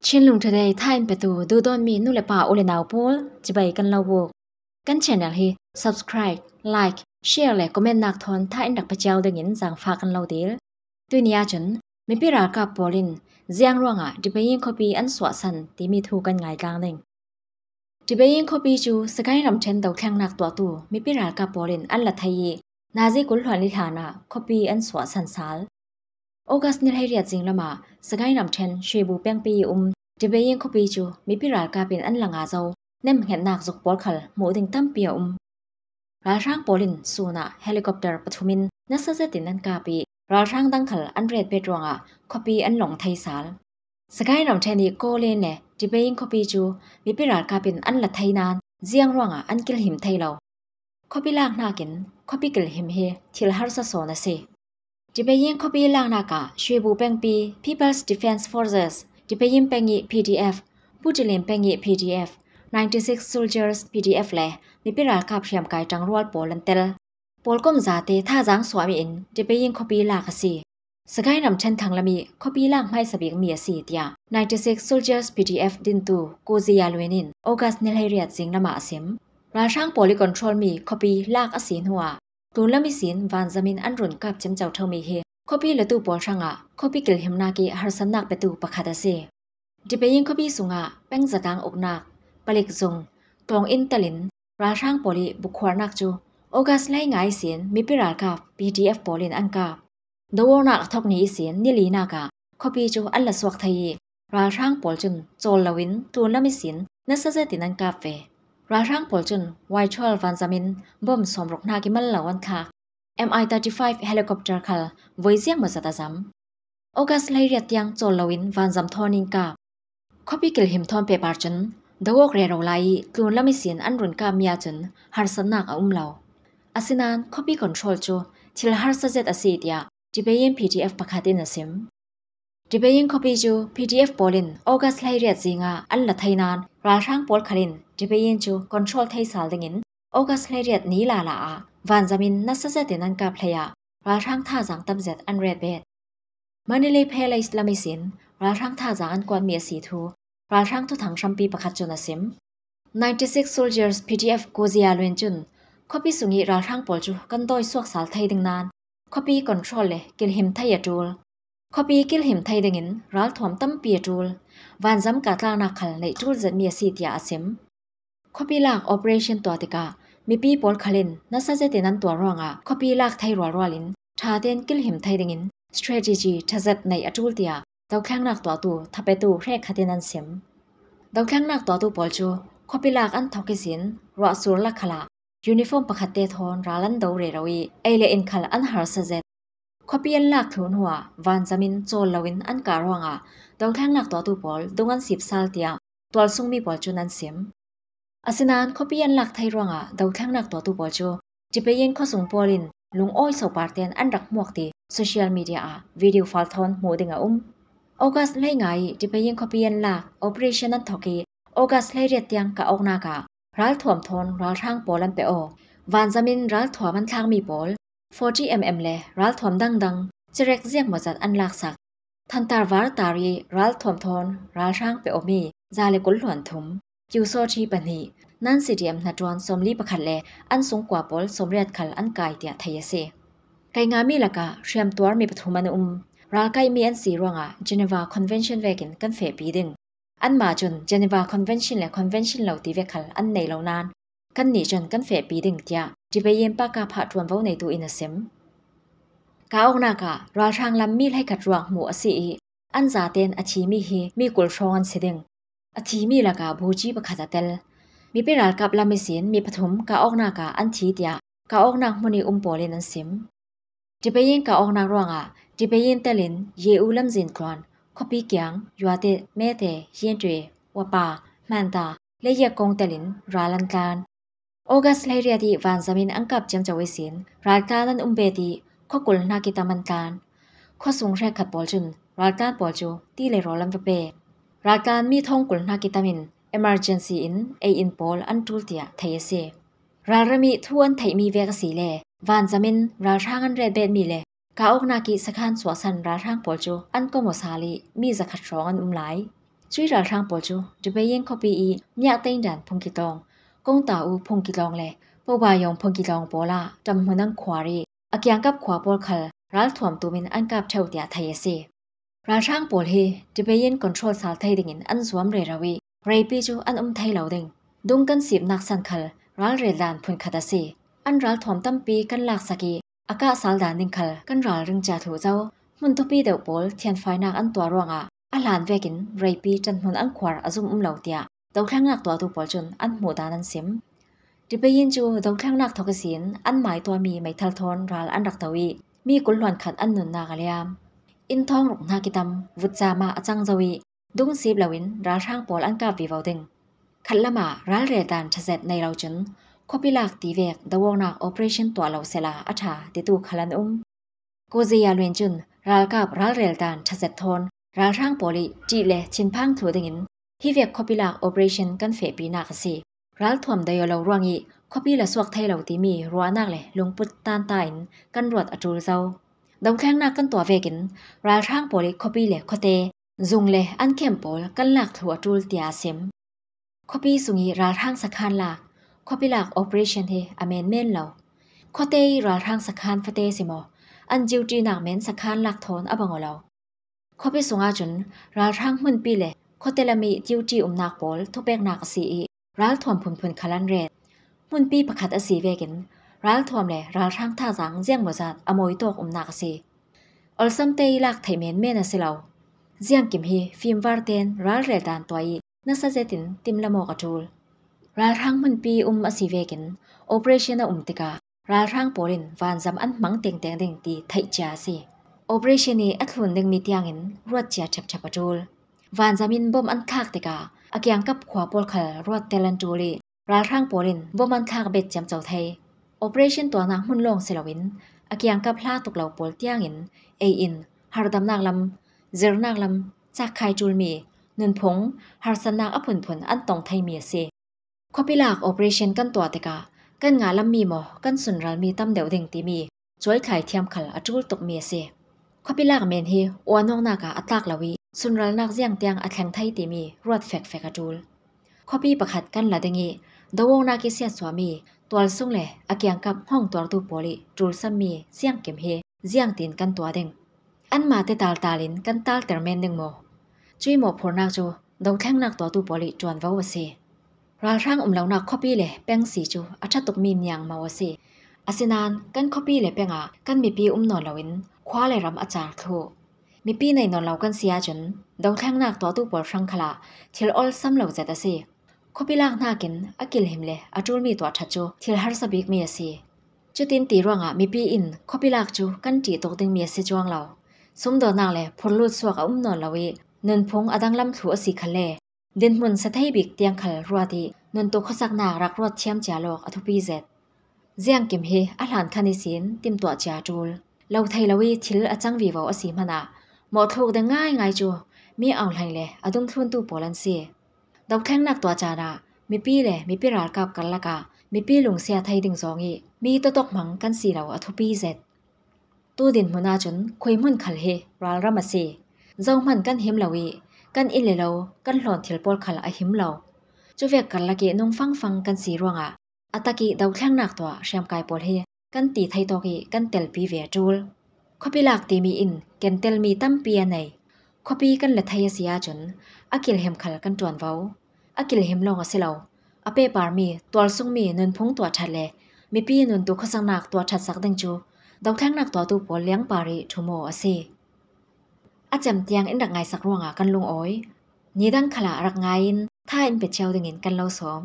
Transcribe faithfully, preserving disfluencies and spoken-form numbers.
Chinlung Today tha in petu duhdawtmi nu le pa u le nau pawl, cibai kan lo buk. Kan channel hi subscribe, like, share le comment nak thawn tha in rak pe ciau dingin zangfah kan lo dil. Tuini ah cun mipi ralkap pawl in ziang ruangah Tibeyin khuapi an suahsan timi thu kan ngaitlang ding. Tibeyin khuapi cu Sagaing ramṭhen dothlengnak tuahtu mipi ralkap pawl in an la thei ih nazi kul hluanli hlanah khuapi an suahsan sal. August ni hleiriat zinglam ah Sagaing ramṭhen Shwebu pengpi ih um Tibeyin khuapi cu mipi ralkap in an la nga zo nemhngetnak zuk pawl khal hmuh ding tampi a um. Ralhrang pawl in sun ah helicopter pathum in nasa zetin an kap ih ralhrang dang khal an ret bet ruangah khuapi an lawng thei sal. Sagaing ramṭhen ih Kawlen le Tibeyin khuapi cu mipi ralkap in an la thei nain ziang ruangah an kilhim thei lo. Khuapi lak hnakin khuapi kilhim hi thil harsa sawn a si. Tibeyin khuapi laknak ah Shwebu pengpi People's Defence Forces, Tibeyin peng ih P D F, Butilin peng ih P D F, ninety six Soldiers P D F le mipi ralkap hriamkai ṭangrual pawl an tel. Pawlkom zate thazaang suahmi in Tibeyin khuapi lak a si. Sagaing ramṭhen thanglam ih khuapi lak hmaisa bikmi a si, tiah ninety six Soldiers P D F dintu Kuziya Luin in August ni hleiriat zinglam ah a sim. Ralhrang pawl ih control mi khuapi lak a si hnuah tlunlam ihsin vanzam in an run kap ciamco ṭheumi hi khuapi latu pawl hrangah khuapi kilhimnak ih harsatnak petu pakhat a si. Tibeyin khuapi sungah peng zatlang uknak, palik zung, tlawng in telin ralhrang pawl ih bukhuarnak cu August hleinga ihsin mipi ralkap P D F pawl in an kap. Do awknak a thok ni ihsin ni linak ah khuapi cu an la suak thei ih ralhrang pawl cun cawl loin tlunlam ihsin nasa zetin an kap ve. Ralhrang pawl cun Y twelve vanzam in bom sawmruk hnak ih mal lo an thlak. M I thirty five helicopter khal voi ziang maw zat a zam. August hleiriat tiang cawl loin vanzam thawn in kap. Khuapi kilhim thawn pehpar cun do awk rero lai ih tlunlam ihsin an run kapmi ahcun harsatnak a um lo. Asinain khuapi control cu thil harsa zet a si, tiah Tibeyin P D F pakhat in a sim. Tibeyin khuapi cu P D F pawl in August hleiriat zingah an la thei nain ralhrang pawl khal in Tibeyin cu control thei sal dingin August hleiriat ni lala ah vanzam in nasa zetin an kap hleiah ralhrang thazaang tam zet an ret bet. Mandalay Palace lam ihsin ralhrang thazaang an kuatmi a si thu ralhrang thuthang hrampi pakhat cun a sim. Ninety six Soldiers P D F Kuziya Luin cun khuapi sung ih ralhrang pawl cu kan dawi suak sal thei ding nain khuapi control le kilhim thei a ṭul. Khuapi kilhim thei dingin ralthuam tampi a ṭul. Vanzam kah tlaknak khal neih ṭul zetmi a si, tiah a sim. Khuapi lak operation tuah tikah mipi pawl khal in nasa zetin an tuah ruangah khuapi lak thei rualrual in ṭha tein kilhim thei dingin strategy ṭha zet neih a ṭul, tiah dothlengnak tuahtu thapetu hrekkhat in an sim. Dothlengnak tuahtu pawl cu khuapi lak an thok ihsin ruahsur lak khalah uniform pakhatte thawn ral an do rero ih ei le in khal an harsa zet. Khuapi an lak thluh hnuah vanzam in cawl loin an kah ruangah dothlengnak tuahtu pawl dung an sip sal, tiah tualsungmi pawl cun an sim. Asinain khuapi an lak thei ruangah dothlengnak tuahtu pawl cu Tibeyin khuasung pawl in lungawi sopar tein an rak hmuak ti social media ah video file thawn hmuh ding a um. August hleinga ih Tibeyin khuapi an lak operation an thok ih August hleiriat tiang kah awknak ah ralthuam thawn ralhrang pawl an pe aw. Vanzam in ralthuam an thlakmi pawl forty mm le ralthuam dangdang cerek ziak maw zat an laksak. Thantar var tar ih ralthuam thawn ralhrang pe awmi za le kul hluan thum, Q sawt hi pahnih, non C D M hnaṭuan sawmli pakhat le an sungkua pawl sawmriat khal an kai, tiah thei a si. Kai ngami lakah hriamtuar mi pathum an um. Ralkaihmi an si ruangah Geneva Convention vekin kan fehpi ding. Anmah cun Geneva Convention le Convention lo ti vek khal an nei lo nain kannih cun kan fehpi ding, tiah Tibeyin pakap hah ṭuanvo neitu in a sim. Kah awknak ah ralhrang lam mi hleikhat ruak hmuh a si ih an zatein a thimi hi mi kul hrawng an si ding. A thimi lakah buci pakhat a tel. Mipi ralkap lam ihsin mi pathum kah awknak ah an thi, tiah kah awknak hmun ih um pawl in an sim. Tibeyin kah awknak ruangah Tibeyin telin Yeu lamzin tluan, khuapi kiang, Yuate, Mete, Yintwe, Wapa, Hmanta le Yakong telin ral an tlan. August hleiriat ih vanzam in an kap ciamco ihsin raltlan an um bet ih khuakul hnak ih tam an tlan. Khuasung hrekkhat pawl cun raltlan pawl cu ti le rawl an va pe. Raltlan mi thawng kul hnak ih tam in emergency in ei in pawl an ṭul, tiah thei a si. Ralram ih thu an theihmi vek a si le vanzam in ralhrang an ret betmi le kah awknak ih sakhan suahsan ralhrang pawl cu an kom aw sal ih mi zakhat hrawng an um lai. Cui ralhrang pawl cu Debeyin khuapi i Myakteng dan phungki tlawng, Kongta U phungki tlawng le Pobayong phungki tlawng pawl ah ṭanhmun an khuar i a kiangkap khua pawl khal ralthuam tumin an kap ṭheu tiah thei a si. Ralhrang pawl hi Debeyin control sal thei dingin an zuam rero i reipi cu an um thei lo ding. Dung kan sipnak san khal ralrel dan phunkhat a si. An ralthuam tampi kan laksak i a kah sal dan ding khal kan ralring cia thluh zo. Hmun thupi deuh pawl thianfainak an tuah ruangah a hlan vekin reipi ṭanhmun an khuar a zum um lo tiah dothlengnak tuahtu pawl cun an hmuh dan an sim. Debeyin cu dothlengnak thawk ihsin an mai tuahmi meithal thawn ral an rak to i mi kul hluan khat an nunnak a liam. Inn thawng ruk hnak i tam, vutcam ah a cang zo i dung sip loin ralhrang pawl an kap vivo ding. Khatlam ah ralrel dan ṭhazet nei lo cun khuapi lak ti vek doawknak operation tuah lo sela a ṭha titu khal an um. Kozia Luin cun ralkap ralrel dan ṭhazet thawn ralhrang pawl i ṭih le chinphang thluh dingin hi vek khuapi lak operation kan fehpinak a si. Ralthuam dai aw lo ruang i khuapi la suak thei lo timi ruahnak le lungput tanta in kan ruat a ṭul zo. Dothlengnak kan tuah vekin ralhrang pawl i khuapi le khuate zung le an khem pawl kan lak thluh a ṭul tiah a sim. Khuapi sung i ralhrang sakhan lak, khuapi lak operation hi a menmen lo. Khuate i ralhrang sakhan fate si maw, an duty nak men sakhan lak thawn a bang aw lo. Khuapi sungah cun ralhrang hmunpi le khuate lam i duty umnak pawl thupeknak a si i ralthuam phunphun khal an ret. Hmunpi pakhat a si vekin ralthuam le ralhrang thazang ziangmawzat a mawitawk umnak a si. Olsamte i lak theih menmen a si lo. Ziangkim hi fimvar ten ralrel dan tuah i nasa zetin timlam awk a ṭul. Ralhrang hmunpi um a si vekin operation a um tikah ralhrang pawl in vanzam an hmang tengteng ding ti theih cia a si. Operation i a thlun dingmi tiangin ruat cia ṭhepṭhep a ṭul. Vanzam in bom an thlak tikah a kiangkap khua pawl khal ruat tel an ṭul i ralhrang pawl in bom an thlak bet ciamco thei. Operation tuahnak hmun lawng si loin a kiangkap hla tuk lo pawl tiangin ei in hardamnak lam, zirnak lam, cakkhai ṭulmi, nunphung, harsatnak a phunphun an tong theimi a si. Khuapi lak operation kan tuah tikah kan ngah lammi maw, kan sunralmi tam deuh ding timi cuaithlai thiam khal a ṭul tukmi a si. Khuapi lak men hi uanawknak ah a tlak lo i sunralnak ziang tiang a thleng thei timi ruat fekfek a ṭul. Khuapi pakhat kan la ding i doawknak i siatsuahmi tualsung le a kiangkap hong tuartu pawl i ṭulsammi ziangkim hi ziangtin kan tuah ding? Anmahte taltal in kan talter men ding maw? Cui mawhphurnak cu dothlengnak tuahtu pawl i ṭuanvo a si. Ralhrang um lonak khuapi le peng si cu a ṭha tukmi niangmo a si. Asinain kan khuapi le peng ah kan mipi um nawn loin khua le ram a car thluh. Mipi nei nawn lo kan si ahcun dothlengnak tuahtu pawl hrang khalah thil olsam lo zet a si. Khuapi lak hnakin a kilhim le a ṭulmi tuah ṭhat cu thil harsa bikmi a si. Cutin ti ruangah mipi in khuapi lak cu kan ṭih tuk dingmi a si cuang lo. Sumdawnnak le phurlut suak a um nawn lo i nunphung a danglam thluh a si khalle dinhmun sa thei bik tiang khal ruat i nuntu khuasaknak rak ruat thiam cia lawk a thupi zet. Ziangkim hi a hlan khan ihsin timtuah cia ṭul. Lo thei lo i thil a cang vivo a si hmanah mawhthluk ding ngaingai cu mi aunghleng le a dungthluntu pawl an si. Dothlengnak tuah caan ah mipi le mipi ralkap karlak ah mipi lungsia thei ding zawng i mi tawtawk hmang kan si lo a thupi zet. Tu dinhmun ahcun khuihmun khal hi ralram a si. Zohman kan him lo i kan inn le lo, kan hlawn thil pawl khal a him lo. Cuvek karlak i nung fangfang kan si ruangah a tak i dothlengnak tuah hriamkai pawl hi kan ti thei tawk i kan telpi ve a ṭul. Khuapi lak timi in kentelmi tampi a nei. Khuapi kan la thei a si ahcun a kilhim khal kan ṭuanvo. A kilhim lawng a si lo, a pehparmi tualsungmi nunphung tuah ṭhat le mipi nuntu khuasaknak tuah ṭhatsak ding cu dothlengnak tuahtu pawl liangpar i ṭhum aw a si. A cem tiang in rak ngaisak ruangah kan lungawi. Nidang khalah rak ngai in tha in pe cio dingin kan lo sawm.